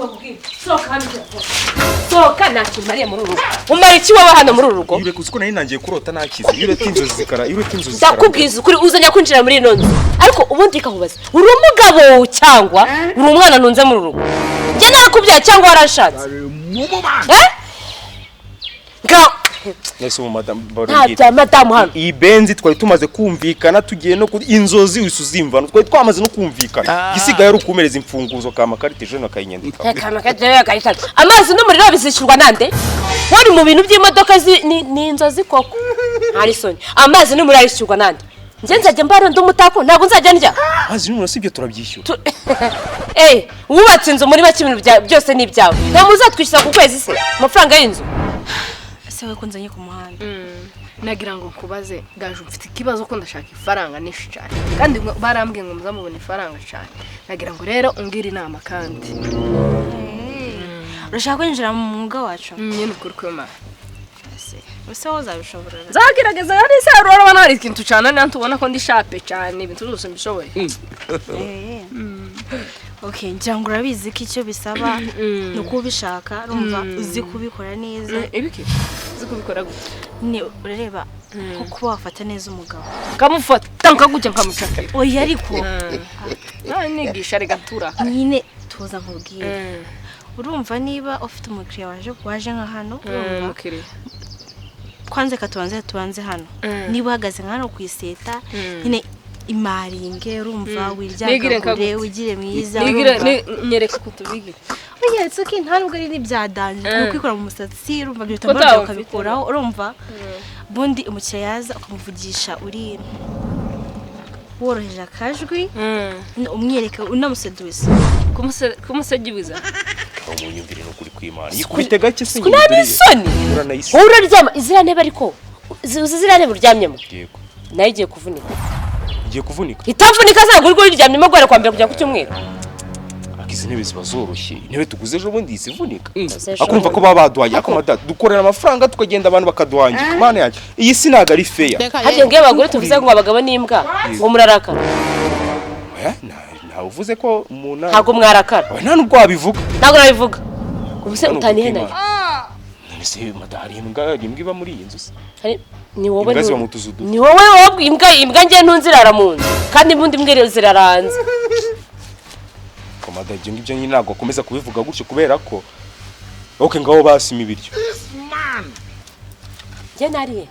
Umva kubwira, sohoka hano ujya vuba. Sohoka, ntacyo umariye muri uru rugo. Umara iki wowe hano muri uru rugo? Iyo ureka, uzi ko nari nangiye kurota nakize. Iyo ureka inzozi zikara, iyo ureka inzozi zikara. Ndakubwiza ukuri, uzajya kwinjira muri ino nzu, ariko ubundi ikakubaza: uri umugabo cyangwa uri umwana ntunze muri uru rugo? Njye narakubyaye cyangwa warashatse? Eh? Nga Nese mu madamu? Nta bya madamu hano. Iyi benzi twari tumaze kumvikana, tugiye no kuri inzozi wese uzimvana, twari twamaze no kumvikana. Igisigaye ari ukumereza imfunguzo ka makarite jeune akayinyandika. Amazi n'umuriro bizishyurwa nande? Wari mu bintu by'imodoka ni inzozi koko, nta soni. Amazi n'umuriro arishyurwa nande? Njye nzajya mbara undi umutako, ntabwo nzajya ndya. Amazi n'umuriro si ibyo turabyishyura. Wubatse inzu muri make, ibintu byose ni ibyawe. Nta muzatwishyura ku kwezi se amafaranga y'inzu? Ese we ko nzanye ku muhanda? Nagira ngo nkubaze, Gaju, mfite ikibazo ko ndashaka ifaranga nyinshi cyane, kandi barambwiye ngo muzamubona ifaranga cyane. Nagira ngo rero umbwire inama kandi. Urashaka kwinjira mu mwuga wacu? Nyine ukuri kw'Imana. Ese wowe uzabishobora? Nzagerageza. Ari se urabona hari ikintu cyane niyo tubona ko ndi sharp cyane, ibintu byose mbishoboye. Okay, ngira ngo urabizi ko icyo bisaba ni uko ubishaka, urumva, uzi kubikora neza. Ibiki? Uzi kubikora gute? Ni urareba nko kuba wafata neza umugabo. Nkamufata nkagujya nkamucakira. Oya, ariko Nigisha reka tura. Nyine tuza nkubwire. Urumva, niba ufite umukiriya waje nka hano, urumva, Umukiriya. Kwanza reka tubanze hano. Niba uhagaze nka hano ku iseta nyine, imaringe, urumva, Nigire wiryagagure, nkagute. wigire mwiza. Nigire. Urumva? Nyereka ukuntu tubigira. Oya, it's okay, nta nubwo ari n'ibya danger. Ni ukwikora mu musatsi, urumva, ibyo bitambaro Ko byawe tawe ukabikuraho, urumva, ubundi umukiriya yaza ukamuvugisha uri woroheje akajwi, umwereka unamuseduza. Kumusegibiza. Munyumvire, no kuri kw'Imana, yikubite gake se. Nta n'isoni. Uranayisi. Wowe uraryama iziriya ntebe, ariko uzi ziriya ntebe uryamyemo? Yego. Nayo igiye kuvunika. Igiye kuvunika? Itavunika ntabwo uri uriryamyemo guhera kwa mbere kujya ku cyumweru. Ariko izi ntebe ziba zoroshye. Intebe tuguze ejo bundi zivunika? Ejo Akumva ko baba baduhaye ako mada, dukorera amafaranga tukagenda abantu bakaduhangira. Mana yanjye, iyi si ntabwo ari fair. Harya ngo iyo abagore tuvuze ngo abagabo n'imbwa, ngo murarakara? Oya, ntawe uvuze ko umuntu Ntabwo mwarakara? Oya, nta nubwo wabivuga. Ntabwo nabivuga. Ubu se Nta nubwo utaniye nayo? kw'Imana. None se mada, hari imbwa iba muri iyi nzu se? Ni wowe. Imbwa ziba mu tuzu duto. Ni wowe wabwiye imbwa. Imbwa ngiye ntunze irara mu nzu, kandi imbundi imbwa zirara hanze. Ko mada, ibyo ngibyo nyine ntabwo akomeza kubivuga gutyo, kubera ko okay, ngaho basima ibiryo. Njye nariye.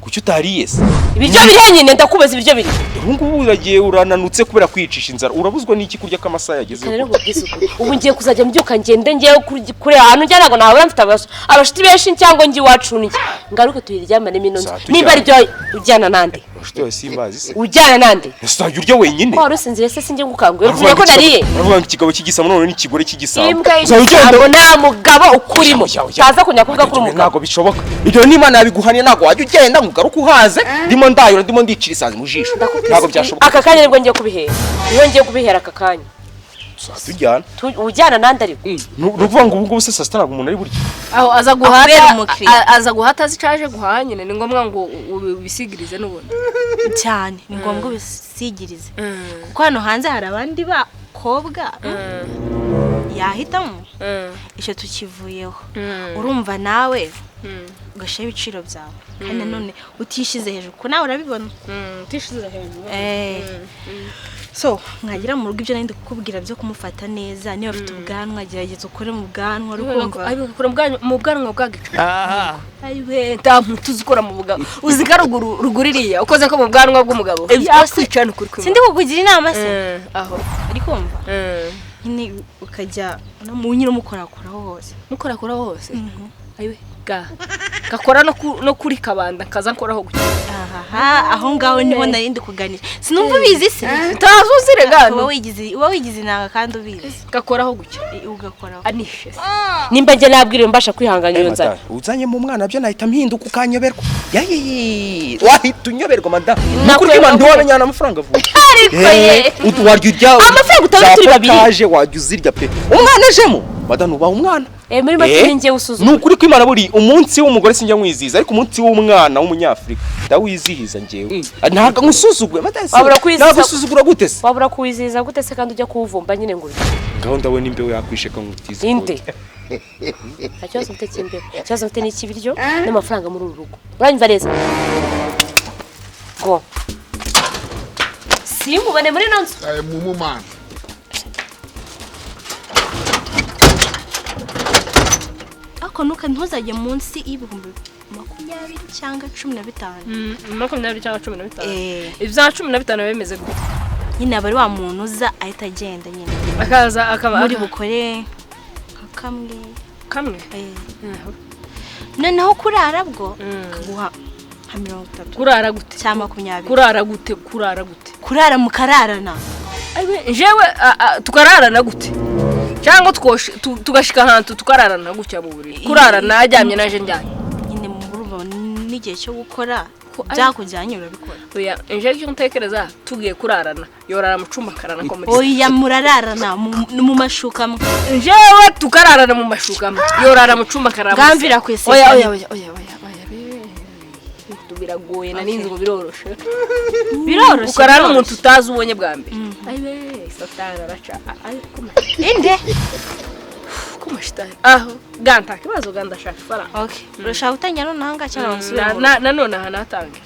Kuki utariye se? Ibiryo biri nyine, ndakubaza, ibiryo biri? Ubu ngubu uragiye urananutse kubera kwiyicisha inzara. Urabuzwa n'iki kurya ko amasaha yageze? Reka rero nkubwize ukuri, ubu ngiye kuzajya mbyuka ngende ngiye kure ahantu njya, ntabwo nahora mfite abashuti benshi, cyangwa njye iwacu ndye, ngaruke tuyiryamanemo ino nzu. Tujyana. Niba ari byo, ujyana nande? Abashuti bawe simbazi se? Ujyana nande? Ese uzajya urya wenyine? Ko wari usinziriye se, sinjye ngukanguye uri kumenya ko nariye? Baravuga ngo ikigabo cy'igisambo none n'ikigore cy'igisambo. Imbwa Uzajya ugenda y'igisambo, nta mugabo ukurimo. Oya, oya. Utaza kujya kuvuga ko uri umugabo. Ntabwo bishoboka ibyo. N'Imana yabiguhaniye. Ntabwo wajya ugenda ngo ugaruke uhaze. Ndimo ndayura, ndimo ndicira isazi mu jisho, ntabwo byashoboka. Aka kanya nibwo ngiye kubihera, niyo ngiye kubihera aka kanya. Tujyana. Ujyana nande ariko? Ni ukuvuga ngo ubu ngubu se saa sita ntabwo umuntu ari burya? Aho aza Akubera guhata umukiriya. Aza guhata azi icaje guhaha nyine, ni ngombwa ngo ubisigirize n'ubundi. Cyane, ni ngombwa ubisigirize, kuko hano hanze hari abandi bakobwa yahitamo. Icyo tukivuyeho, urumva, nawe ugashyiraho ibiciro byawe, kandi nanone utishyize hejuru, kuko nawe urabibona. Utishize hejuru. So mwagera mu rugo, ibyo nari ndi kukubwira byo kumufata neza, niba afite ubwanwa, gerageza ukore mu bwanwa, uri kumva? Abikora mu bwanwa bwagica. Ayiwe, nta muntu uzi ukora mu bugabo, uzi ko ruguru ruguru iriya ukoze ko mu bwanwa bw'umugabo yakwicana, ukuri kw'Imana. Sindi kukugira inama se? Aho. Uri kumva, nyine ukajya no mu nyine umukorakoraho hose. Mukorakora hose? Ayiwe ga, gakora no kuri kabanda kaza nkoraho gutya. Ahaha, aho ngaho niho nari ndi kuganisha. Sinumva ubizi se? Utazi uzire. Uba wigize inanga kandi ubizi. Gakoraho gutya. Ugakoraho. Anishe se. Nimba njye nabwiriwe mbasha kwihangana iyo nzara. Madamu, uzanye mu mwana byo nahita mpinduka ukanyoberwa. Yayiyi, wahita unyoberwa, madamu. Ni ukuri kw'Imana, ntiwamenya amafaranga avuye. Ariko ye. Warya urya Amafaranga utabona za turi babiri. potaje, wajya uzirya pe. Umwana ajemo, madamu, ubaha umwana. Muri make ni njye usuzugura. Ni ukuri kw'Imana, buri umunsi w'umugore sinjya nkwizihiza, ariko umunsi w'umwana w'umunyafurika ndawizihiza njyewe. Ntabwo nkusuzuguye. Wabura kwizihiza- Nagusuzugura gute se? Wabura kuwizihiza gute se kandi ujya kuwuvumba nyine ngo urye? Ngaho ndabona imbeho yakwishe nkutiza. Inde? Nta kibazo mfite cy'imbeho. Ikibazo mfite ni icy'ibiryo n'amafaranga muri uru rugo. Uranyumva neza? Go, sinkubone muri ino nzu. Mumu man. Ariko ntuzajye munsi y'20,000 cyangwa 15. 20 cyangwa 15? Eh. Ibya 15 bimeze gute? Nyine aba ari wa muntu uza ahita agenda nyine. Akaza akaba Muri bukore nka kamwe. Kamwe. Eh. Noneho kurara bwo akaguha nka 30. Kurara gute? Cyangwa 20. Kurara gute? Kurara gute? Kurara mukararana. Aiwe, jewe tukararana gute? Cyangwa tugashika ahantu tukararana gutya mu buriri? Kurarana aryamye naje njyanye? Nyine murumva n'igihe cyo gukora byakujyanye urabikora. Oya, nje icyo ntekereza, tugiye kurarana yorara mu cumba akarara ko muri Oya, murararana mu mashuka amwe. Jewe tukararana mu mashuka amwe, yorara mu cumba akarara muri Ngamvira salo. ku iseta. Oya, oya, oya, oya, oya, oya, biragoye, nari nzi ngo biroroshe. Biroroshye. Ukarara Biroroshye. n'umuntu utazi ubonye bwa mbere. Ayiwe, satani araca ariko Inde? Kumashitani aho ganta kibazo ganda shaka ifaranga. Okay. Urashaka gutangira nonaha ngaha cyangwa nsubire mu rugo? Nanone aha natangira.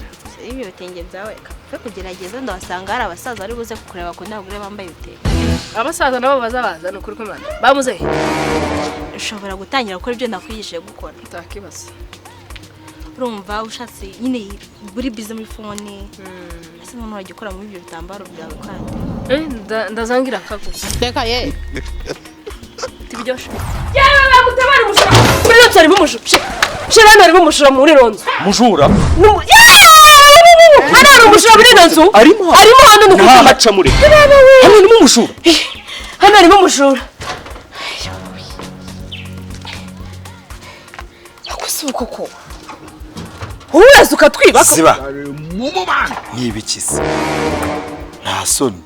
Ibyo bitenge byawe kapfe kugerageza, ndabasanga hari abasaza bari buze kukureba ku ndagure bambaye ibitenge. Abasaza nabo bazabaza, ni ukuri kw'Imana bamuze. Ushobora gutangira gukora ibyo nakwigishije gukora. Nta kibazo. Urumva ushatse nyine buri busy muri phone. Ese umuntu wajya ukora muri ibyo bitambaro byawe kandi? Ndazangira akaguzi. Reka ye. Tibyoshe. Yewe, bagutabara, umujura! Muri ino nzu harimo umujura. Shira, hano harimo umujura muri ino nzu. Mujura? Yeee! Hano hari umujura muri ino nzu. Arimo? Arimo hano, ni ukuri. Ntahaca muri hano, harimo umujura. Hano harimo umujura. Ako si uko koko wowe uraza ukatwiba ko? Ziba. Mumu man. Ni ibiki se? Nta soni?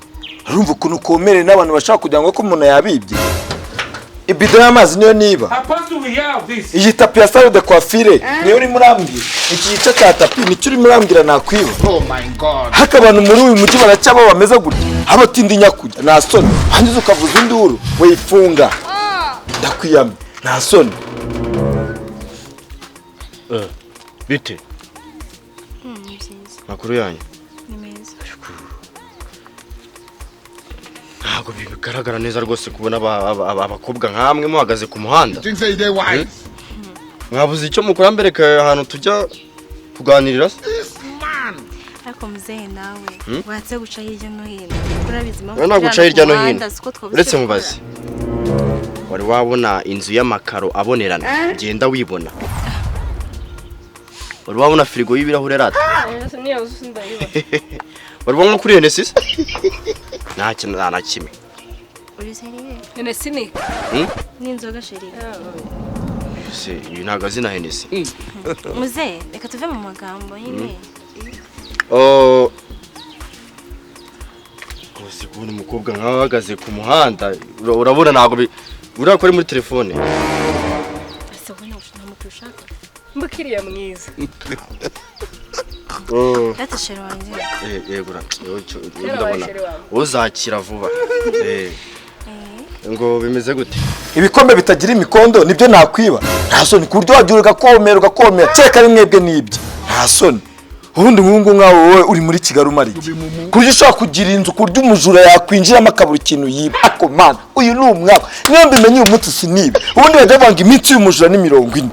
Urumva ukuntu ukomereye n'abantu bashaka kugira ngo ko umuntu yabibye ibido y'amazi niyo niba iyi tapi ya salon de coiffure niyo urimo urambwira? Iki gice cya tapi nicyo urimo urambwira nakwiba? Oh my God. Haka abantu muri uyu mujyi baracyaba bameze gutya, abatindi nyakujya. Nta soni? Hangiza ukavuza induru, wifunga, ndakwiyamye. Nta soni? Bite? Ni byiza. Makuru yanyu? Ni meza. Ntabwo bigaragara neza rwose kubona abakobwa nkamwe muhagaze ku muhanda. Think say they wise. Mwabuze icyo mukora mbereka ahantu tujya kuganirira se? This man. Ariko muzehe, nawe watse guca hirya no hino, urabizi impamvu Urabona turi guca hano hirya ku no muhanda, hino. siko twabuze Uretse gukora. mubazi, wari wabona inzu y'amakaro abonerana ugenda wibona? Wari wabona firigo y'ibirahure rata? Niyo nzu ndayibona. Wari wabona kuri Hennessy se? Nta kintu, nta na kimwe. Uri sérieux? Hennessy ni N'inzoga, chéri. Se uyu ntabwo azi na Hennessy. Muzehe, reka tuve mu magambo nyine. Oh. Rwose kubona umukobwa nkawe ahagaze ku muhanda, urabona ntabwo uriya ko ari muri telefone. Ese wowe nta mupira ushaka? Mbukiriya mwiza. Oh. Data, chéri wanjye. Yego, Kera ndabona wabaye chéri wawe. uzakira vuba. Ngo bimeze gute? Ibikombe bitagira imikondo nibyo nakwiba? Nta soni? Ku buryo wagira ugakomera ugakomera, kereka ari mwebwe n'ibyo. Nta soni? Ubundi nk'ubu nkawe, wowe uri muri Kigali umara iki, ku buryo ushobora kugira inzu ku buryo umujura yakwinjiramo akabura ikintu yiba? Ako mana, uyu ni umwaka niyo mbimenye uyu munsi siniba. Ubundi bajya bavuga ngo iminsi y'umujura ni 40.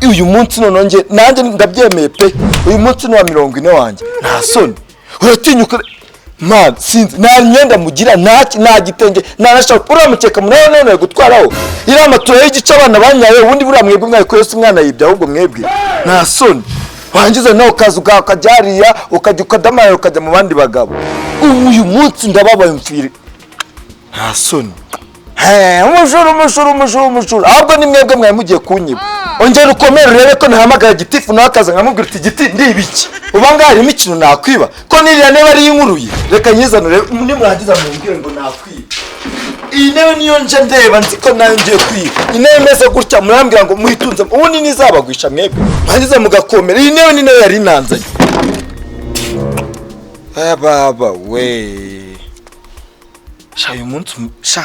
Uyu munsi noneho njye nanjye ndabyemeye pe, uyu munsi ni uwa 40 wanjye. Nta soni? Uratinyuka man? Sinzi, nta myenda mugira, nta gitenge, nta na sharupe. Uriya mukeka munani none gutwaraho iriya matora y'igice abana banyaye. Ubundi buriya mwebwe mwabikuye se? Umwana yibye, ahubwo mwebwe nta soni? Wangiza nawe ukaza ukajya hariya, ukajya ukadamara, ukajya mu bandi bagabo. Ubu uyu munsi ndababaye mfire. Nta soni? He, umujura, umujura, umujura, umujura! Ahubwo ni mwebwe mwari mugiye kunyiba. Ongera ukomere urebe ko ntahamagara gitifu nawe akaza nkamubwira uti: "Giti, ndibiki uba ngaha harimo ikintu nakwiba?" Ko niriya niba ari inkuruye, reka nyizane urebe. Nimurangiza mumbwire ngo nakwiba. Iyi ntebe niyo nje ndeba, nzi ko nayo ngiye kwiba. Intebe imeze gutya murambwira ngo muyitunze, ubundi nizabagwisha mwebwe mwangiza mugakomera. Iyi ntebe ni nayo yari inanzanye. Baba we, sha, uyu munsi sha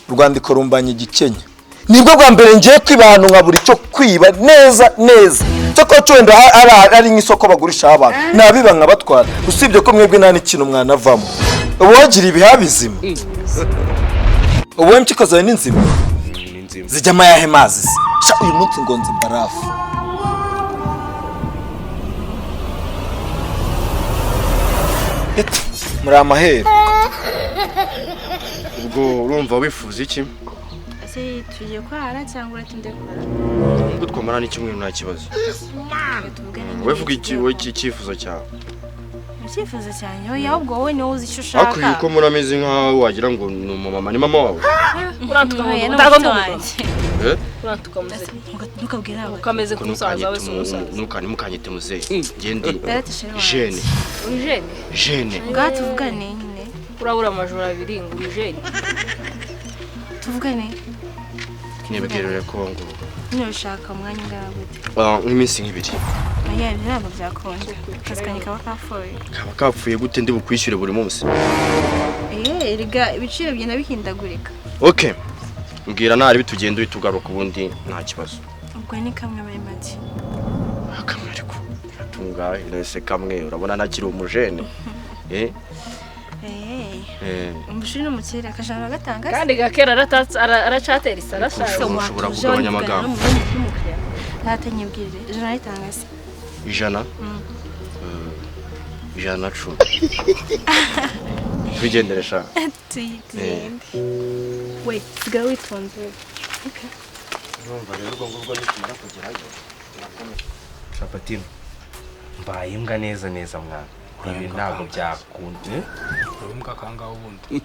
urwandiko rumbanye igikenya. Nibwo bwa mbere ngiye kwiba ahantu nkabura icyo kwiba neza neza. Cyakora cyo wenda ari nk'isoko bagurishaho abantu, nabiba nkabatwara. Usibye ko mwebwe nta n'ikintu mwanavamo. Ubu wagira ibihaha bizima, ubu wowe impyiko zawe ni nzima? Ni nzima. Zijyamo ayahe mazi se? Sha, uyu munsi ngonze barafu. Eti, muri amahero. Ubwo urumva wifuza iki? Ese tugiye kurara cyangwa uratinda kurara? Ubwo twamara n'icyumweru nta kibazo. Tuvugane. Wowe vuga iki, wowe iki icyifuzo cyawe? Icyifuzo cyanjye? Oya, ahubwo wowe niwe uzi icyo Ariko ushaka. uyu ko muri ameze nkaho wagira ngo ni umumama, ni mama wawe? Urantuka ngo Oya, ni ntabwo ndi umuco umugabo. wanjye. Eh? Urantuka muzehe. Ntukabwire abantu. Ukameze Ko nk'umusaza we, si umusaza. ntukanyite muzehe, njye ndi Data, chéri wanjye. jeune. Uri jeune? Jeune. Ngaho tuvugane nyine. Urabura amajoro abiri ngo uri jeune. Tuvugane. Nibwirire ko ngo Nyine ushaka umwanya ungana gute? Ah, nk'iminsi nk'ibiri. Oya, ibyo ntabwo byakunda, akazi kanjye kaba kapfuye. Kaba kapfuye gute? Ndi bukwishyure buri munsi. Eh, erega ibiciro bigenda bihindagurika. Okay, mbwira ntari tugenda uhita ugaruka, ubundi nta kibazo. Ubwo ni kamwe muri make. Kamwe ariko tungahe nese? Kamwe, urabona ntakiri umujene, eh? Eh. Eh. Umushuri n'umukire akajana gatanga se? Kandi gakera aracatera isarashaje. Ushobora kugabanya amagambo? Data, nyibwirire, ijana ritanga se? 100? 110, twigendere sha. Tugende we, sigaye witonze. Urumva rero, ubwo ngubwo nitumara kugerayo. Shapatino, mbaye imbwa neza neza mwana, ibi ntabwo byakunda, eh? Uri kangaho ubundi?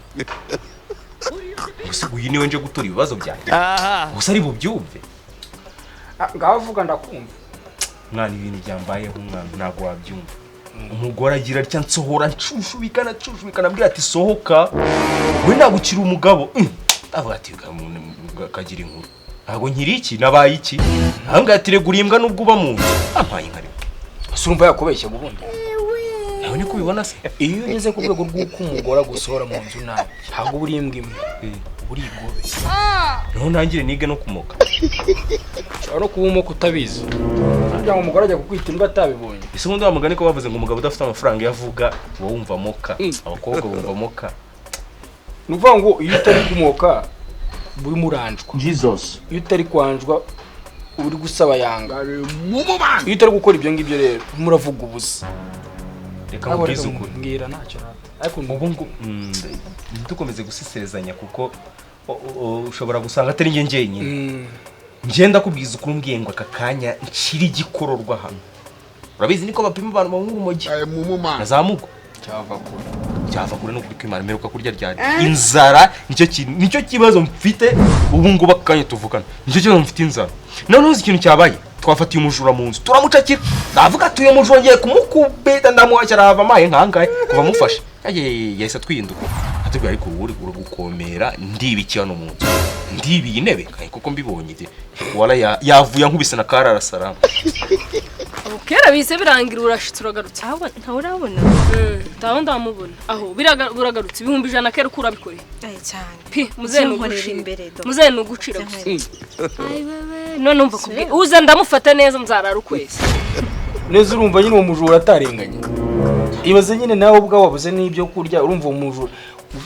Gusa uyu niwe nje gutura ibibazo byanjye gusa, ari bubyumve? Ah, ngaho vuga ndakumva. Mwana, ibintu byambayeho umwana ntabwo wabyumva. Umugore agira atya nsohora, nshushubikana nshushubikana, ambwira ati: "Sohoka we, ntabwo ukiri umugabo." Avuga ati: "Kagira inkuru, ntabwo nkiri iki, nabaye iki?" Ahambwira ati: "Regura imbwa nubwo uba mu nzu." Ampaye inka rimwe. Ese urumva yakubeshya ubundi? Nawe niko ubibona se? Iyo ugeze ku rwego rw'uko umugore agusohora mu nzu nabi, ntabwo uba uri imbwa imwe, uba uri igobe. Noneho ntangire nige no kumoka. Ushobora no kuba umuka utabizi, kugira ngo umugore ajya kukwita imbwa atabibonye. Ese ubundi wa mugani ko bavuze ngo umugabo udafite amafaranga iyo avuga uba wumva moka, abakobwa bumva moka? Ni ukuvuga ngo iyo utari kumoka uba urimo uranjwa, iyo utari kwanjwa uba uri gusaba yanga, iyo utari gukora ibyo ngibyo rero urimo uravuga ubusa. Reka nkubwize ukuri. Mbwira, ntacyo rata, ariko ubu ngo ntidukomeze guseserezanya kuko ushobora gusanga atari njye njyenyine. Ngenda kubwiza ukuri, umbwiye ngo aka kanya nshira igikororwa hano, urabizi niko bapima abantu banywa urumogi na za mugo. Cyava kure. Cyava kure no kuri kwimana. Mperuka kurya ryari? Inzara nicyo kintu, nicyo kibazo mfite ubu ngubu, aka kanya tuvugana nicyo kibazo mfite, inzara. Noneho uzi ikintu cyabaye? Twafatiye umujura mu nzu turamucakira. Ndavuga ati uyu mujura ngiye kumukubita, ndamuhashya arahava amaye nkangahe kuva mufashe. Yahise atwihinduka atubwira: "Ariko ubu uri gukomera, ndibiki hano mu nzu, ndibiye intebe?" Kandi kuko mbibonye de wala yavuye ankubise na karara salamu. Ubu kera bihise birangira, urashitse uragarutse. Ahubwo ntawe urabona. Ndaho ndamubona aho uragarutse 100,000 kera uko urabikoreye? Ay, cyane. Pi muzehe Nkorera nugucira imbere do. Muzehe nugucira gusa. Ai wewe, none umva kubwira uza ndamufata neza, nzarara ukwezi. Neza, urumva nyine uwo mujura atarenganye? Ibaze nyine nawe ubwawe wabuze n'ibyo kurya, urumva uwo mujura,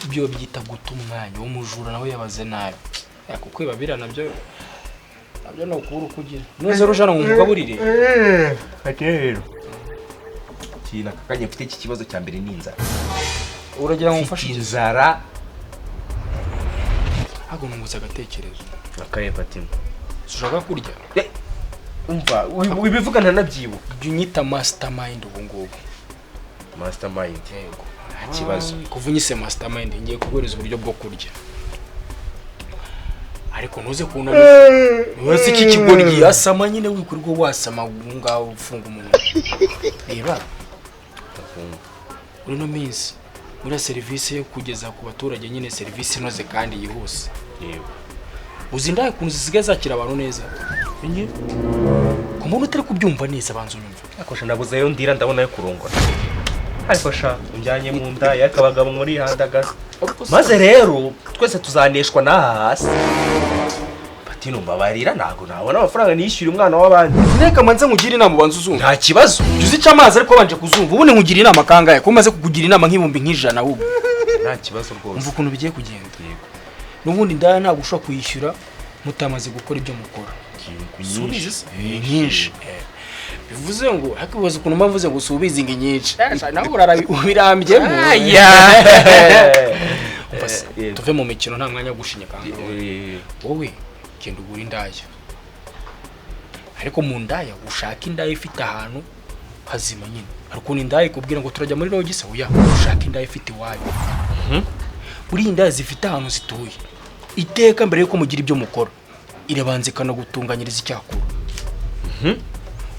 ibyo byita guta umwanya. Uwo mujura nawe yabaze nabi, kwiba biriya nabyo nabyo ni ukubura uko ugira neza. Rujana ngo umugaburire. Rero ikintu aka kanya mfite iki kibazo cya mbere ni inzara. Uragira ngo umufashe? Mfite inzara. Ntabwo nungutse agatekerezo. Akaye Fatima? Ushaka kurya? Umva, wibivuga ntanabyibuka. Jya unyita mastermind ubu ngubu. Mastermind? Yego. Nta kibazo. Kuva unyise mastermind, ngiye kuguhereza uburyo bwo kurya, ariko ntuze kunaniza. Uretse iki kigoryi yasama nyine, wikurwa wasama ngaho ufunga umunwa. Reba, uri no minsi Buriya serivisi yo kugeza ku baturage nyine serivisi inoze kandi yihuse. Yego. Uzi indaya ukuntu zisigaye zakira abantu neza. Ku muntu utari kubyumva neza banza unyumve. Akosha nabuze yo ndira ndabona yo kurongora. Ariko sha unjyanye mu nda yakabagabo muri handagaza. Maze rero twese tuzaneshwa n'aha hasi. Patino mbabarira ntago nabona amafaranga nishyura umwana w'abandi. Reka manze nkugire inama ubanza uzumva. Nta kibazo. Jya uzica amazi ariko wabanje kuzumva. Ubundi nkugira inama kangahe? Ko umaze kukugira inama nk'ibihumbi nk'ijana ahubwo. Nta kibazo rwose. Umva ukuntu bigiye kugenda. Yego. N'ubundi indaya ntabwo ushobora kuyishyura mutamaze gukora ibyo mukora. Subizi se? Nyinshi. Bivuze ngo hakibaza ukuntu mbavuze ngo subizi ngo nyinshi. Nawe urarabirambye mu. Aya. Tuve mu mikino nta mwanya wo gushinyika. Wowe genda ugura indaya. Ariko mu ndaya ushaka indaya ifite ahantu hazima nyine. Hari ukuntu indaya ikubwira ngo turajya muri lodge se, oya ushaka indaya ifite iwayo. Buri indaya zifite ahantu zituye. Iteka mbere yuko mugira ibyo mukora irabanza ikanagutunganyiriza icyakura.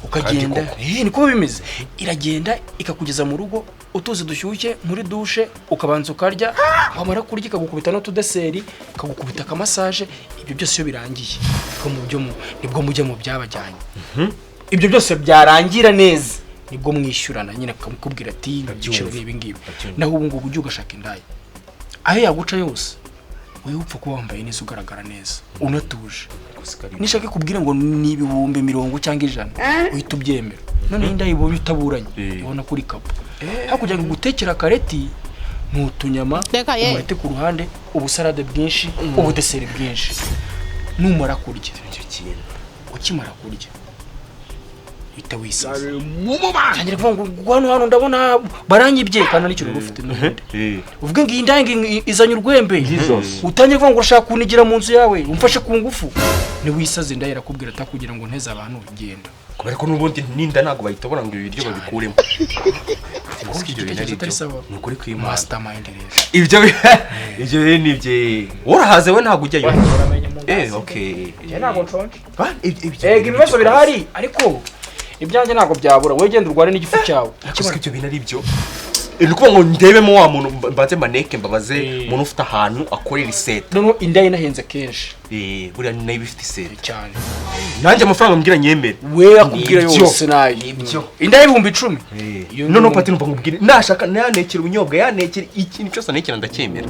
Ukagenda niko bimeze. Iragenda ikakugeza mu rugo utuzi dushyushye muri dushe ukabanza ukarya, wamara kurya ikagukubita n'utudeseri, ikagukubita akamassage. Ibyo byose iyo birangiye nibwo mujya mu byabajyanye. Ibyo byose byarangira neza nibwo mwishyurana nyine akamukubwira ati ibiciro ibi ngibi. Naho ubu ngubu ujya ugashaka indaya aho yaguca yose wowe upfa kuba wambaye neza ugaragara neza unatuje. Nishaka kubwira ngo ni 50,000 cyangwa 100 uhita ubyemera. None inda ibonye utaburanye ibona kuri kapo. Hakugira ngo gutekera kareti n'utunyama umurete ku ruhande, ubusarade bwinshi, ubudeseri bwinshi. Numara kurya ukimara kurya uhita wisaza. Tangira kuvuga ngo hano hano ndabona baranyibye kandi n'icyo ufite n'ubundi. Uvuge ngo iyi ndaya izanye urwembe. Utangiye kuvuga ngo urashaka kunigira mu nzu yawe umfashe ku ngufu. Ni wisaze indaya irakubwira atakugira ngo nteze abantu ugenda. Kubera ko n'ubundi ninda ntago bayitobora ngo ibiryo babikuremo. Ni ukuri kw'Imana. Mastermind rero. Ibyo rero ni ibye. Warahaze we ntago ujyayo. Okay. Njye ntago nshonje. Ibibazo birahari ariko ibyanjye ntago byabura. Wowe genda urware n'igifu cyawe. Ariko ibyo bintu ari byo. Ni ukuvuga ngo ndebemo wa muntu mbanze maneke mbabaze umuntu ufite ahantu akorera iseta. Noneho indaya inahenze kenshi. Buriya ni nayo ifite iseta cyane. Nanjye amafaranga mbwira nyemere. We akubwira yose nayo. Nibyo. Indaya 10,000. Noneho Pati numva nkubwire nashaka yanekera ubunyobwa yanekera ikintu cyose anekera ndacyemera.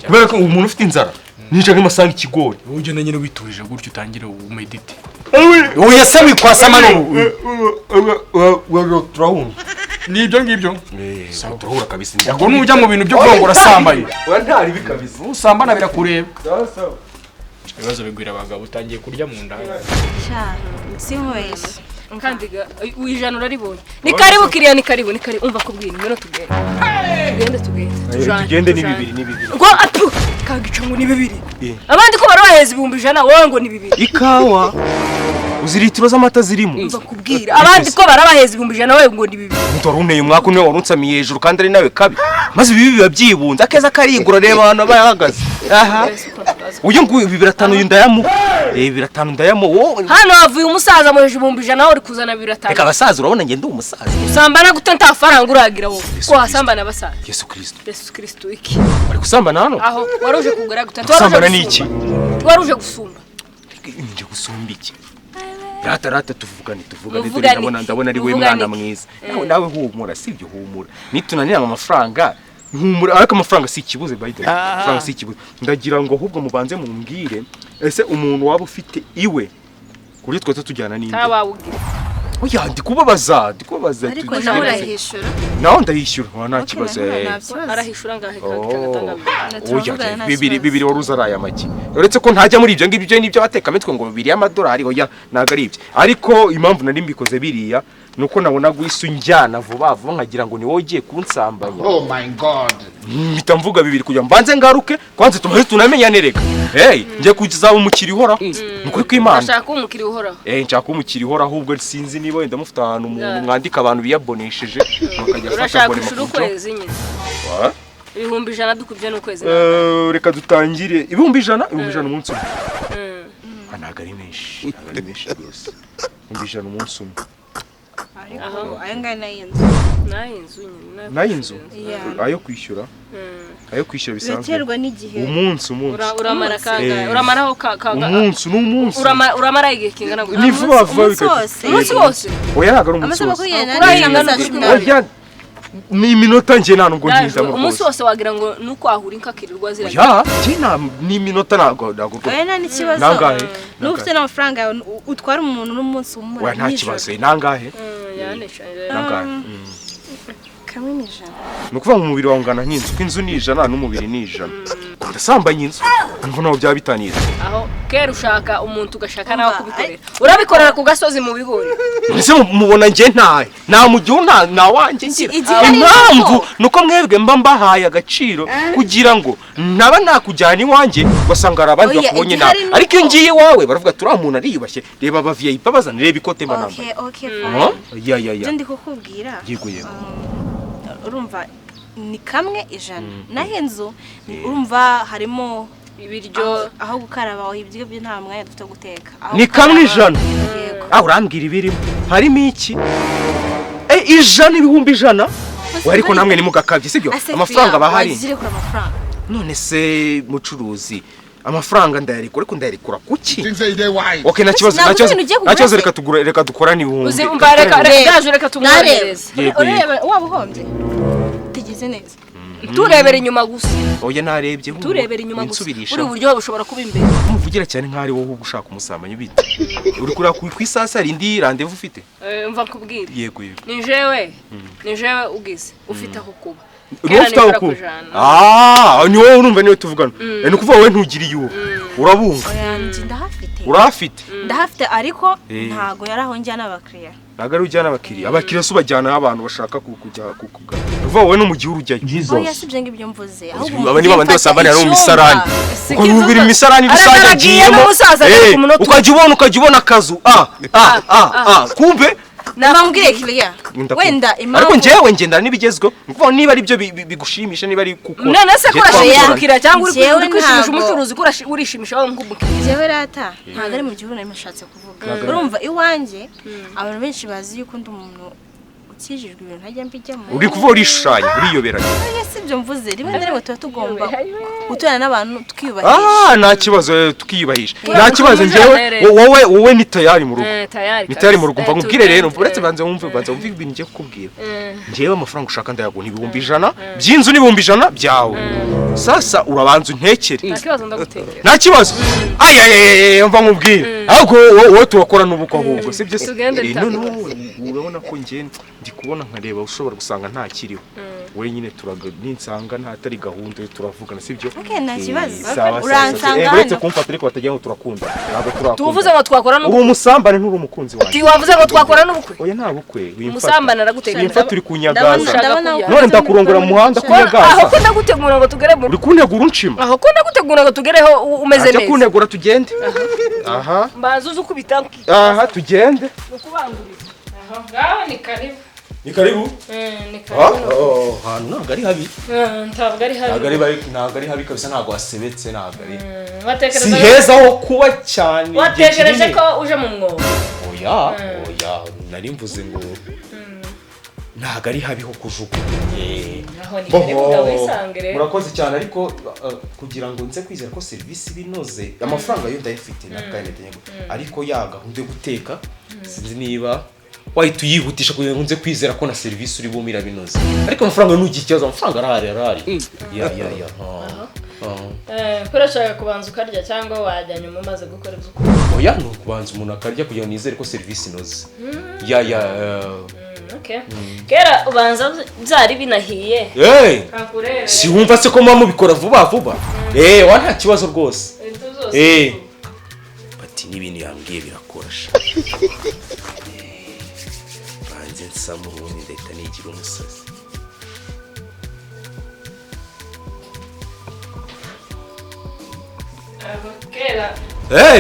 Kubera ko umuntu ufite inzara nishaka amasanga ikigori. Wowe ugenda nyine witurije gutyo utangire umedite. Oya se wikwasama n'ubu. Turahura. Nibyo ngibyo. Turahura kabisa. Ubwo nujya mu bintu byo kurongora sambaye. Oya ntari bikabisa. Usambana birakureba. Sawa. Ibibazo bigwira abagabo utangiye kurya mu nda. Sha, sinkweshe. Kandi ijana uraribonye. Ni karibu kiriya, ni karibu, ni karibu. Umva kubwira ngwino tugende. Tugende. Tugende ni bibiri ni bibiri. Ngo atu kagica ngo ni bibiri. Abandi ko barabaheza 100,000 wowe ngo ni bibiri. Ikawa uzi litiro z'amata zirimo. Umva kubwira abandi ko barabaheza 100,000 wowe ngo ni bibiri. Ntoruneye umwaka umwe warunsamiye hejuru kandi ari nawe kabi. Maze ibi biba byibunze akeza karigura reba hano bayahagaze. Aha. Uyu nguyu 2,500 uyu ndayamu. 2,500 ndayamu. Hano havuye umusaza mu 100,000 nawe uri kuzana 2,500. Reka abasaza urabona nge ndi umusaza. Usambana gute nta faranga uragira wowe? Ko wasambana abasaza. Yesu Kristo. Yesu Kristo iki? Bari gusambana hano? Aho waruje kugura gute? Gusambana ni iki? Waruje gusumba. Nje gusumba iki? Rata rata tuvugane dore ndabona ari we mwana mwiza. Nawe humura sibyo humura. Nitunanira amafaranga humura ariko amafaranga si ikibuze by the way. Amafaranga si ikibuze. Ndagira ngo ahubwo mubanze mumbwire ese umuntu waba ufite iwe kuri twese tujyana n'inde? Tabawugira. Oya ndi kubabaza. Ariko nawe urahishura. Nawe ndayishyura nta kibazo. Arahishura ngahe kagatanga. Oya bibiri waruza araya make. Uretse ko ntajya muri ibyo ngibyo n'ibyo batekamitwe ngo bibiri y'amadolari oya ntago ari ibyo. Ariko impamvu nari mbikoze biriya nuko nabona guisu njyana vuba vuba nkagira ngo ni wowe ugiye kunsambanya. Oh my God. Mpita mvuga bibiri kugira mbanze ngaruke kwanze tumaze tunamenyane reka. Hey, ngiye kuzaba umukiri uhoraho. Nukuri kw'Imana. Ndashaka umukiri uhoraho. Nshaka umukiri uhoraho ahubwo sinzi niba wenda mufite ahantu umuntu mwandika abantu biyabonesheje bakajya afata abonema. Urashaka ukwezi nyine. 100,000 dukubye n'ukwezi. Reka dutangire 100,000 100,000 umunsi umwe. Ntago ari menshi, ntago ari menshi rwose. 100,000 umunsi umwe. Ariko ayo ngayo n'ay'inzu. N'ay'inzu nyine. N'ay'inzu? Yeah. Ayo kwishyura? Ayo kwishyura bisanzwe. Biraterwa n'igihe. Umunsi umunsi. Uramara kangahe? Uramaraho kanga. Umunsi n'umunsi. Uramara igihe kingana gute? Ni vuba vuba Umunsi wose. Umunsi wose. Oya ntabwo ari umunsi Amasaha wose. 24. Oya ni iminota nje nta nubwo ntinda mu Umunsi wose wagira ngo nuko ahura inkakirirwa ziragira. Ya, nje nta ni iminota ntabwo ntabwo. Oya nta n'ikibazo. Nangahe? Nuba ufite n'amafaranga yawe utwara umuntu n'umunsi umwe. Oya nta kibazo, nangahe? Nangahe? Kamwe ni 100. Ni ukuvuga ngo umubiri wawe ungana nk'inzu, kuko inzu ni 100 n'umubiri ni 100. Ndasambanya inzu, ngo naho byaba bitanira. Aho kera ushaka umuntu ugashaka nawe kubikorera. Urabikorera ku gasozi mu bigori. Ese mubona nje ntahe? Nta mugihe nta wanjye ngira. Impamvu nuko mwebwe mba mbahaye agaciro kugira ngo naba nakujyana iwanjye ugasanga hari abandi bakubonye nawe. Ariko iyo ngiye iwawe baravuga turi umuntu ariyubashye, reba aba VIP bazana, reba ikote mba nambaye. Okay, okay, fine. Ya ya ya. Ibyo ndi kukubwira. Yego yego. Urumva ni kamwe 100. Naho inzu urumva harimo ibiryo, aho gukaraba, ibiryo byo nta mwanya dufite guteka. Ni kamwe 100. Ah urambwira ibirimo. Harimo iki? 100 100,000. Ariko namwe ni mugakabye sibyo? Amafaranga bahari. None se mucuruzi amafaranga ndayarekura ariko ndayarekura kuki? Okay nta kibazo nta kibazo. Nta kibazo reka tugura reka dukorane ibihumbi. Uzi umva reka reka reka tumwoherereze. Ureba waba uhombye. Tegeze neza. Turebera inyuma gusa. Oya narebye hubu. Turebera inyuma gusa. Uri buryo bushobora kuba imbere. Umuvugira cyane nk'ari wowe ugushaka umusambanyi bite. Uri kuri ku isasa rindi rendez-vous ufite? Mva kubwira. Yego yego. Ni jewe. Ni jewe ugize ufite aho kuba. Ufite aho kuba. Ah, ni wowe urumva niwe tuvugana. Ni ukuvuga wowe ntugira iyo. Urabunga. Oya ndahafite. Urahafite? Ndahafite ariko ntago yaraho njyana abakiriya. Ntago ari ujyana abakiriya. Abakiriya se ubajyana abantu bashaka kujya kukugana. Uvuga wowe no mu gihe urujyayo. Oya sibyo ngibyo mvuze. Ahubwo aba niba abandi basambana ari mu misarani. Uko biri mu misarani rusange agiyemo. Ukajya ubona akazu. Kumbe nabambwire kiriya. Wenda impamvu ariko njyewe ngendana n'ibigezweho. Nukuvuga niba ari byo bigushimisha niba ari kuko. None se kurashimira cyangwa uri kwishimisha umucuruzi urishimisha wowe nk'umukiriya. Njyewe rata ntago ari mu gihugu nari mushatse kuvuga. Urumva iwanjye abantu benshi bazi yuko ndi umuntu ukijijwe ibintu ntajya mbijyamo. Uri kuvuga urishushanya uriyoberanya. Oya sibyo mvuze rimwe na rimwe tuba tugomba guturana n'abantu tukiyubahisha. Nta kibazo tukiyubahisha. Nta kibazo njyewe wowe ni tayari mu rugo. Ni tayari mu rugo mva nkubwire rero uretse banze wumve ibintu ngiye kukubwira. Njyewe amafaranga ushaka ndayaguha 100,000 by'inzu ni 100,000 byawe. Sasa urabanza untekere. Nta kibazo ndagutekera. Nta kibazo. Ay mva nkubwire. Ahubwo wowe turakora n'ubukwe ahubwo sibyo se? None urabona ko njye ndi kubona nkareba ushobora gusanga nta kiriho. We nyine turaga ninsanga ntatari gahunda turavugana sibyo? Okay nta kibazo. Uransanga. Uretse kumfata ariko batagira ngo turakunda. Ntabwo turakunda. Tuvuze ngo twakora n'ubukwe. Uri umusambane nturi umukunzi wanjye. Wavuze ngo twakora n'ubukwe. Oya nta bukwe. Umusambane aragutegura. Wimfata uri kunyagaza. None ndakurongora mu muhanda kunyagaza. Aho ko ndagutegura ngo tugere mu. Uri kuntegura unshima. Aho ko ndagutegura ngo tugereho umeze neza. Ajya kuntegura tugende. Aha. Mbanza uzi ukubita. Aha tugende. Ukubanguriza. Aha ngaho ni karibu. Ni karibu? Ni karibu. Oh, hantu ntabwo ari habi. Ntabwo ari habi. Ntabwo ari habi kabisa ntabwo wasebetse ntabwo ari. Si heza ho kuba cyane. Watekereje ko uje mu mwobo. Oya, oya, nari mvuze ngo ntabwo ari habi ho kujugunya. Aho ni karibu wisange rero. Murakoze cyane ariko kugira ngo nze kwizera ko service binoze amafaranga yo ndayafite nakayane ariko ya gahunda yo guteka sinzi niba wahita uyihutisha kugira ngo nze kwizera ko na service uri bumira binoze ariko amafaranga nugiye ikibazo amafaranga arahari ya ya ya kurashaka kubanza ukarya cyangwa wajya nyuma umaze gukora ibyo ukora? Oya ni ukubanza umuntu akarya kugira ngo nizere ko service inoze. Ya ya okay. Kera ubanza byari binahiye. Si wumva se ko muba mubikora vuba vuba? Wa nta kibazo rwose. Bati n'ibintu yambwiye birakorasha. Banze nsama ubundi ndahita nigira umusazi.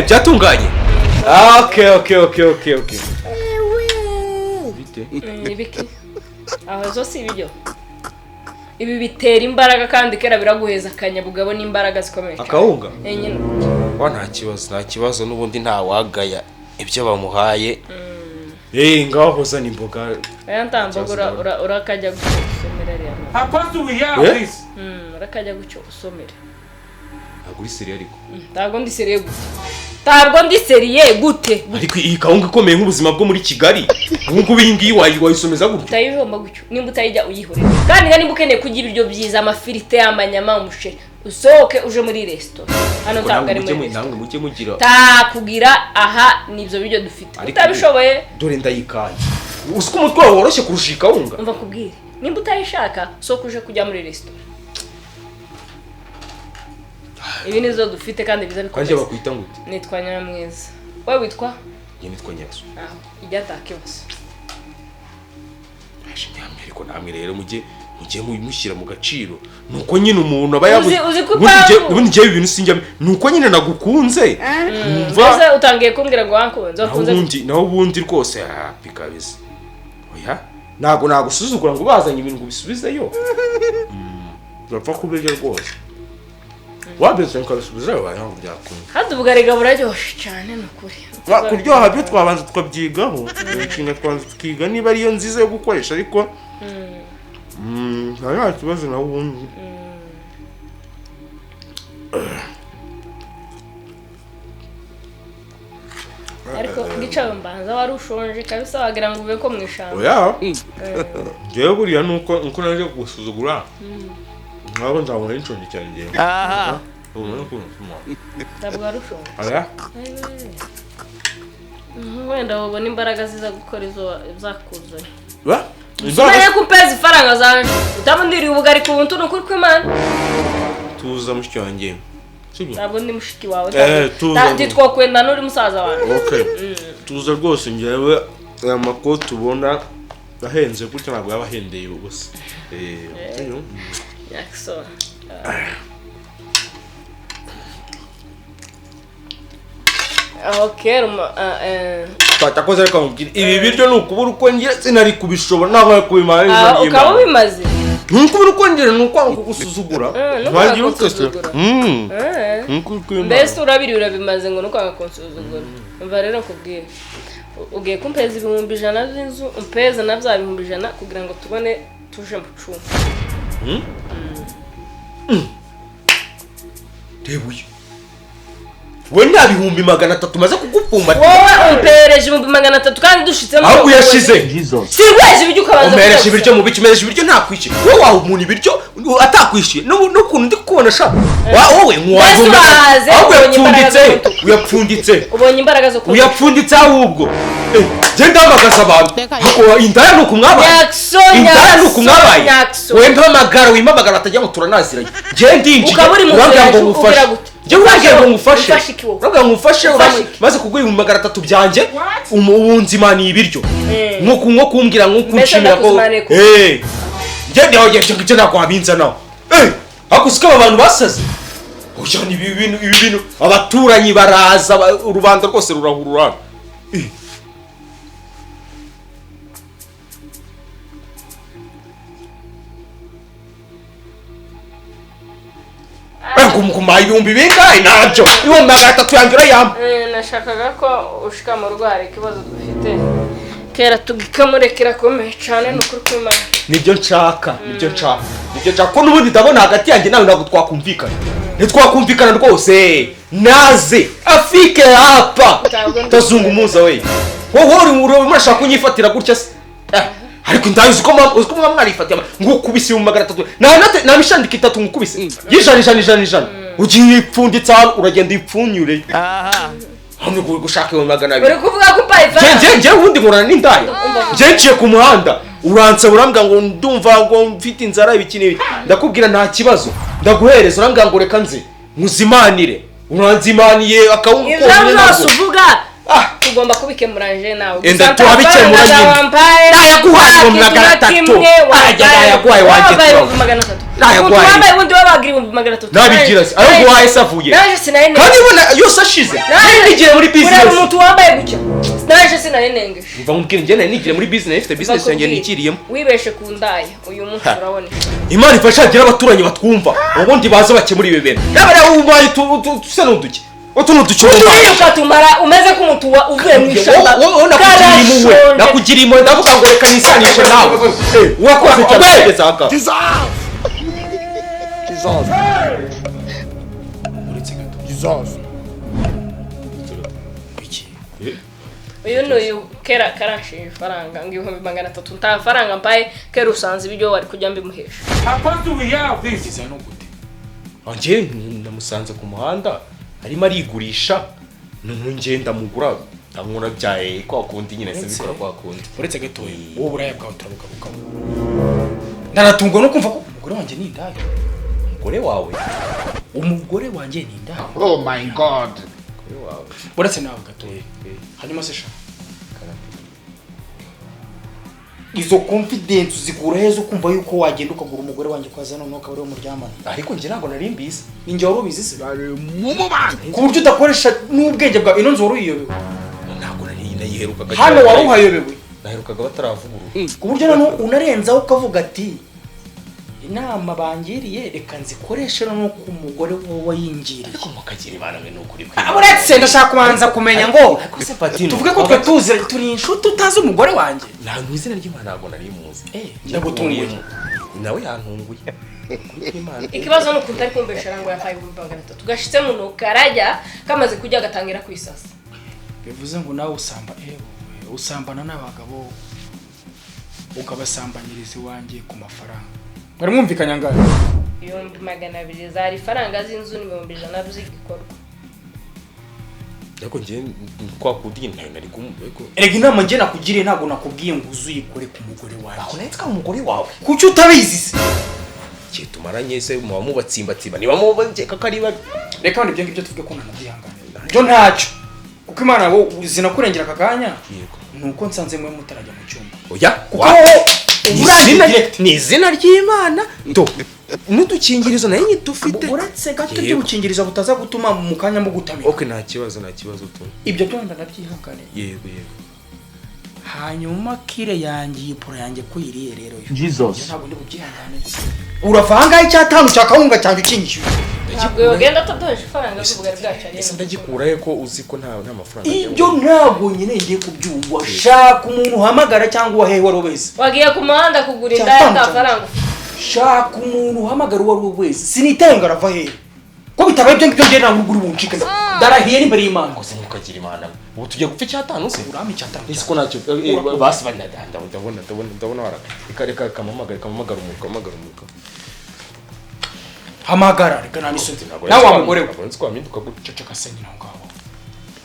Byatunganye. Okay. Bite? Ibiki? Aho zo si ibiryo. Ibi bitera imbaraga kandi kera biraguheza akanyabugabo n'imbaraga zikomeye. Akawunga? ' Wa nta kibazo, nta kibazo n'ubundi nta wagaya ibyo bamuhaye. Ngaho zana imboga. Aya ntamboga urakajya gusomera rero. Eh? Urakajya gucyo usomera. Ntabwo uri sérieux ariko. Ntabwo ndi sérieux gute. Ntabwo ndi sérieux gute. Ariko iyi kawunga ikomeye nk'ubuzima bwo muri Kigali. Ubu ngubu iyi ngiyi wayisomeza gutya. Utayijomba gutyo. Nimba utayijya uyihorera. Kandi nga nimba ukeneye kurya ibiryo byiza amafirite, amanyama, umuceri, usohoke uje muri restaurant. Hano ntabwo ari muri restaurant. Namwe mujye mugira. Takugira aha nibyo biryo dufite. Utabishoboye dore ndayikaye. Uzi ko umutwe wawe woroshye kurusha iyi kawunga. Umva kubwire. Nimba utayishaka sohoka uje kujya muri restaurant. Ibi nizo dufite kandi biza bikomeye. Kanje bakwita ngute? Nitwa Nyiramwiza. Wewe witwa? Njye nitwa Nyiraso. Aho, ijya takibazo. Aje nyamwe ariko namwe rero mujye mushyira mu gaciro. Nuko nyine umuntu aba yabuze. Ubundi ngiye ibintu sinjya nuko nyine nagukunze. Umva utangiye kumbwira ngo wankunze, wakunze. Naho ubundi rwose happy kabisa. Oya, ntago nagusuzugura ngo bazanye ibintu ngo bisubizeyo. Urapfa kubirya rwose. Wabeze nkabisubizayo ntabwo byakunda. Kandi ubugarega buraryoshe cyane nukuri. Kuryoha byo twabanza tukabyigaho. Inshinga twabanza tukiga niba ariyo nziza yo gukoresha ariko nta kibazo naho ubundi. Ariko gica mbanza wari ushonje kabisa wagira ngo ube ko mwishamba. Oya. Jewe buriya nuko naje gusuzugura. Ntabwo nzabona inshonje cyane ngewe. Aha. Ntabwo wari ushonje. Oya. Wenda wabona imbaraga ziza gukora izo zakuzanye. Ba? Imbaraga kumpeza ifaranga zanje. Utamundiriye ubugari ku buntu nukuri kw'Imana. Tuza mushiki wanjye. Sibyo? Ntabwo ndi mushiki wawe. Tuza. Ndi twakwenda n'uri musaza wanjye. Okay. Tuza rwose ngewe aya makoti ubona ahenze gutya ntabwo yaba ahendeye ubusa. Jackson. Okay, Tatakoze reka nkubwire ibi biryo ni ukubura uko ngira sinari kubishobora ntabwo kubimara neza. Ukaba ubimaze. Ni ukubura uko ngira ni ukwanga kugusuzugura. Ntagira utese. Mbese urabiri urabimaze ngo nukwanga kunsuzugura. Umva rero nkubwire. Ugiye kumpeza 100,000 by'inzu, umpeza na bya 100,000 kugira ngo tubone tuje mu cumba. Reba uyu. We nta 300,000 maze kugupfumba. Wowe umpereje 300,000 kandi dushitsemo. Aho uyashize. Sirweje ibiryo ukabanza. Umpereje ibiryo mu biki, umereje ibiryo ntakwishyuye. Wowe waha umuntu ibiryo atakwishyuye. N'ukuntu ndi kubona sha. Wowe nkuwaje. Ahubwo uyapfunditse. Uyapfunditse. Ubonye imbaraga zo kuba. Uyapfunditse ahubwo. Genda hamagaza abantu. Indaya nuko mwabaye. Indaya nuko mwabaye. Wewe mpamagara wimamagara atajya ngo turanaziranye. Genda ndinjira. Ukaba uri mu nzu gute? Njye urambwira ngo ngufashe. Urambwira ngo ngufashe maze kuguha 300,000 byanjye ubunzimaniye ibiryo. Nko kumbwira nko kunshimira ko njye ndaho njye ntabwo wabinza nawe. Ariko siko aba bantu basaze. Oya ni ibi bintu abaturanyi baraza urubanda rwose rurahurura. Ngumukuma 2000 nabyo 300,000 yanjye urayampa. Nashakaga ko ushika mu rugo hari ikibazo dufite kera tugikamurekera komeye cyane nukuri kw'Imana. Nibyo nshaka ko n'ubundi ndabona hagati yanjye nawe ntabwo twakumvikana. Ntitwakumvikana rwose. Naze afike hapa tazungumuza we. Wowe uri urashaka kunyifatira gutya se? Ariko ndazi ko mwa mwarifatiye ngukubise 300,000 na mishandika itatu ngukubise y'ijana ijana ijana ijana ugiye ipfunditse uragenda ipfunyure. Aha. Hano gushaka 200,000. Uri kuvuga ko umpaye ifaranga. Nje ubundi nkorana n'indaya. Nje nciye ku muhanda uransa urambwira ngo ndumva ngo mfite inzara ibiki n'ibi. Ndakubwira nta kibazo ndaguhereza urambwira ngo reka nze nkuzimanire. Uranzimaniye akawungu Ibyo byose uvuga tugomba kubikemura nje nawe. Enda turabikemura nyine. Nayaguhaye 300,000. Ajya nayaguhaye wanjye. 300,000. Nayaguhaye. Wambaye ubundi wabagira 300,000. Nabigira se. Ayo guhaye savuye. Naje sinari. Kandi ubona yose ashize. Nigiye muri business. Ureba umuntu wambaye gutya. Naje sinari nengeje. Umva nkubwire njye nari nigiye muri business, ifite business yanjye nikiriyemo. Wibeshe ku ndaya uyu munsi urabona. Imana ifasha agira abaturanyi batwumva. Ubundi baza bakemura ibi bintu. Yaba ubaye tuse n'uduke. Utu nuducuma. Uturiye ukatumara umeze nk'umuntu uvuye mu ishyamba. Wowe nakugira impuhwe. Nakugira impuhwe ndavuga ngo reka nisanishe nawe. Urakoze cyane kugeza aha. Jesus. Jesus. Iki Uyu ni uyu kera karanshinja ifaranga ngo 300,000 nta faranga mpaye kera usanze ibyo wari kujya mbimuhesha. Iza no gute? Njye namusanze ku muhanda arimo arigurisha none ndamugura ndamura byaye kwa kundi nyine se bikora kwa kundi. Uretse gatoya wowe buraya bwawe turabugarukaho. Ndaratungwa no kumva ko umugore wanjye ni indaya. Umugore wawe? Umugore wanjye ni indaya. Oh my God. Umugore wawe. Uretse nawe gatoya. Hanyuma se sha. Izo confidence zikura hezo kumva yuko wagenda ukagura umugore wanjye kwaza none ukaba uri muryamana. Ariko njye ntabwo nari mbizi. Ninjye wari ubizi se? Mumuban. Ku buryo udakoresha n'ubwenge bwawe ino nzu wari uyiyobewe. Ntabwo nari nayiherukaga. Hano wari uhayobewe. Naherukaga bataravugurura. Ku buryo none unarenzaho ukavuga ati inama bangiriye reka nzikoreshe no ku mugore wowe yingiriye. Ariko mukagira ibana mwe n'ukuri kwe. Uretse ndashaka kubanza kumenya ngo tuvuge ko twe tuzi turi inshuti utazi umugore wanjye. Nta mu izina ry'Imana ntabwo nari muzi. Ndagutunguye. Nawe yantunguye. Ikibazo ni ukuntu ari kumbeshera ngo yampaye 300,000 gashitse mu ntoki karajya kamaze kujya agatangira kwisasa. Bivuze ngo nawe usamba usambana n'abagabo ukabasambanyiriza iwanjye ku mafaranga. Mwari mwumvikanye angahe? 200,000 zari faranga z'inzu ni 100,000 z'igikorwa. Ariko njye kwa kundi ntayo nari kumubeko. Erega inama njye nakugiriye ntabwo nakubwiye ngo uzuyikore ku mugore wanjye. Aho netwa umugore wawe. Kuki utabizi se? Cye tumaranye se muba mubatsimbatsimba niba mubakeka ko ari babi. Reka wenda ibyo ngibyo tuvuge ko ntanabyihanganira. Byo ntacyo. Kuko Imana wo zinakurengera aka kanya. Yego. Nuko nsanze mwe mutarajya mu cyumba. Oya, kuko ni izina ry'Imana. Do n'udukingirizo nayo nyine dufite. Uretse gato by'ubukingirizo butaza gutuma mu kanya mugutamira. Okay, nta kibazo tu. Ibyo byo ndabyihanganiye. Yego yego. Hanyuma kire yanjye ipura yanjye kuyiriye rero yo. Jesus. Ntabwo ndi bubyihanganire. Urava ahangaha icyatanu cya kawunga cyanjye ukinyishyura. Ntabwo yogenda ataduheje ifaranga z'ubugari bwacu ari. Ese ndagikura he ko uzi ko nta mafaranga. Ibyo ntabwo nyine ngiye kubyumva. Shaka umuntu uhamagara cyangwa uwahehe wari wese. Wagiye ku muhanda kugura indaya nta faranga. Shaka umuntu uhamagara uwo ari we wese. Sinitenga arava hehe. Ko bitabaye ibyo ngibyo ngira ngo uri buncike. Ndarahiye n'imbere y'Imana. Ngo se mukagira Imana. Ubu tugiye gupfa icyatanu se? Urama icyatanu. Ese ko ntacyo basi banyadanda ndabona waraka. Reka kamamagara umuntu. Hamagara reka nta nisoni. Nawe wa mugore we. Ntabwo twaminduka gutya ceceka se nyina ngaho.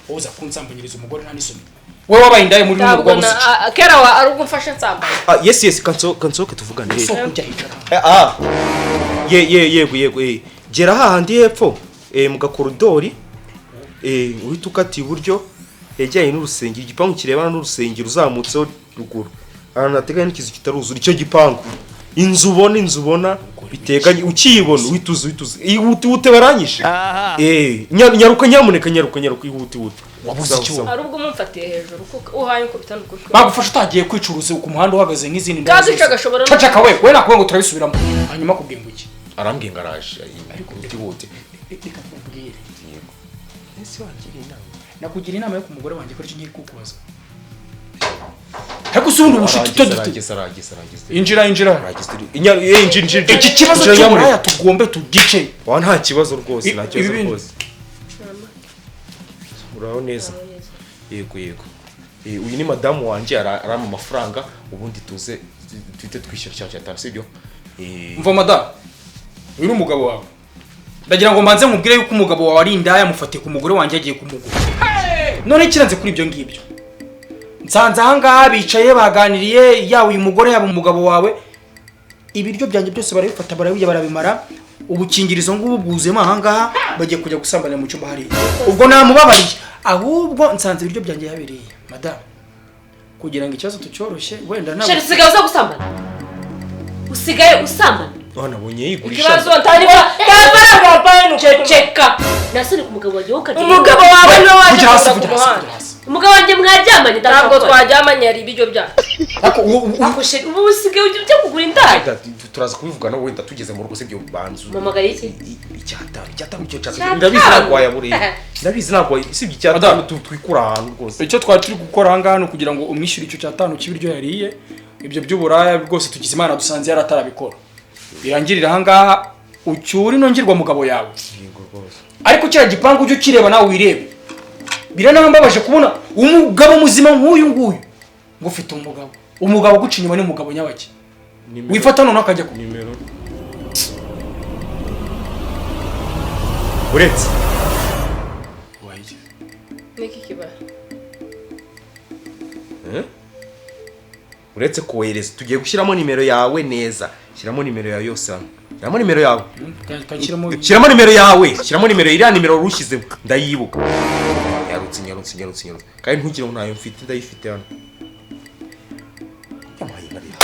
Uza kunsambanyiriza umugore nta nisoni. Wewe wabaye indaye muri runo rwa busici. Kera wa ari ugumfasha nsambanye. Yes kansoke tuvugane. Soko ujya hicara. Ye yego gera hahandi hepfo mu gakoridori uhita ukata iburyo hegeranye n'urusengero, igipangu kirebana n'urusengero uzamutseho ruguru ahantu hateganye n'ikizu kitaruzura icyo gipangu inzu ubona biteganye ukiyibona uhita uza ihute baranyishe nyaruka nyamuneka nyaruka ihute wabuze icyo ari ubwo mumfatiye hejuru kuko uhaye uko bitandukanye bagufasha utagiye kwicuruza ku muhanda uhagaze nk'izindi ndazi gashobora cacaka we nakubwiye ngo turabisubiramo hanyuma kubwiye ngo iki arambwiye ngo araje ariko ihute reka nkubwire yego ese wagira inama nakugira inama yo ku mugore wanjye ko ngiye kukubaza ariko usundi ubushiti dufite arageze injira injira iki kibazo cy'uburaya tugombe tugice wa nta kibazo rwose nta kibazo rwose uraho neza yego uyu ni madamu wanjye arama amafaranga ubundi tuze twite twishyura cya cyatanu sibyo mva madamu uyu ni umugabo wawe ndagira ngo mbanze nkubwire yuko umugabo wawe ari indaya mufatiye ku mugore wanjye agiye kumugura none kiranze kuri ibyo ngibyo nsanze ahangaha bicaye baganiriye yaba uyu mugore yaba umugabo wawe ibiryo byanjye byose barabifata barabirya barabimara ubukingirizo ngubu bwuzuyemo ahangaha bagiye kujya gusambanira mu cyumba hariya ubwo namubabariye ahubwo nsanze ibiryo byanjye yabiriye madamu kugira ngo ikibazo tucyoroshye wenda ntabwo Sheri usigaye uza gusambana usigaye usambana nabonye yigurisha ikibazo ntariba tafaranga wampaye nuko ceceka nasoni ku mugabo wawe ukagira umugabo wawe niwe waje kugira hasi ku muhanda Umugabo wanjye mwaryamanye? Ntabwo twaryamanye, yari ibiryo byacu. Ariko Ako chéri, ubu usigaye ujya kugura indaya? Wenda turaza kubivugana wenda tugeze mu rugo, sibyo? Banzu. Mpamagara iki? Icyatanu, icyatanu icyo nshaka. Icyatanu? Ndabizi ntabwo wayaburiye, ndabizi ntabwo sibyo, icyatanu twikura ahantu rwose. Icyo twari turi gukora aha ngaha ni ukugira ngo umwishyure icyo cyatanu cy'ibiryo yariye. Ibyo by'uburaya rwose tugize Imana dusanze yari atarabikora, birangirira aha ngaha, ucyure ino ngirwamugabo yawe. Yego rwose. Ariko kiriya gipangu ujye ukireba nawe wirebe. Biranambabaje kubona umugabo muzima nk'uyu nguyu ngo ufite umugabo, umugabo uguca inyuma. Ni umugabo nyabaki wifata noneho akajya ku Nimero uretse. Niki kibaye? Eh? Uretse kohereza, tugiye gushyiramo nimero yawe neza. Shyiramo nimero yawe yose hano, shyiramo nimero yawe. Kanshyiramo. Shyiramo nimero yawe, shyiramo nimero, iriya nimero wari ushyizemo ndayibuka. Nyarutse, nyarutse, nyarutse, nyarutse. Kandi ntugire ngo ntayo mfite, ndayifite hano. Yamuhaye inka rero.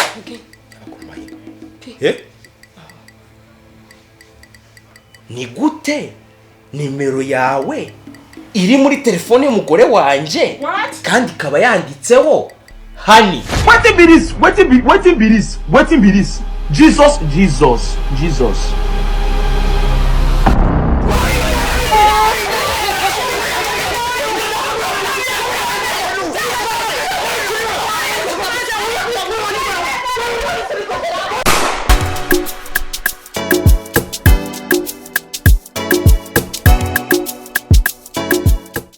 Yamuhaye inka. Eh? Ni gute nimero yawe iri muri telefone y'umugore wanjye kandi ikaba yanditseho "honey"? Wetin be this? Wetin be, wetin be this? Wetin be this? Jesus, Jesus, Jesus.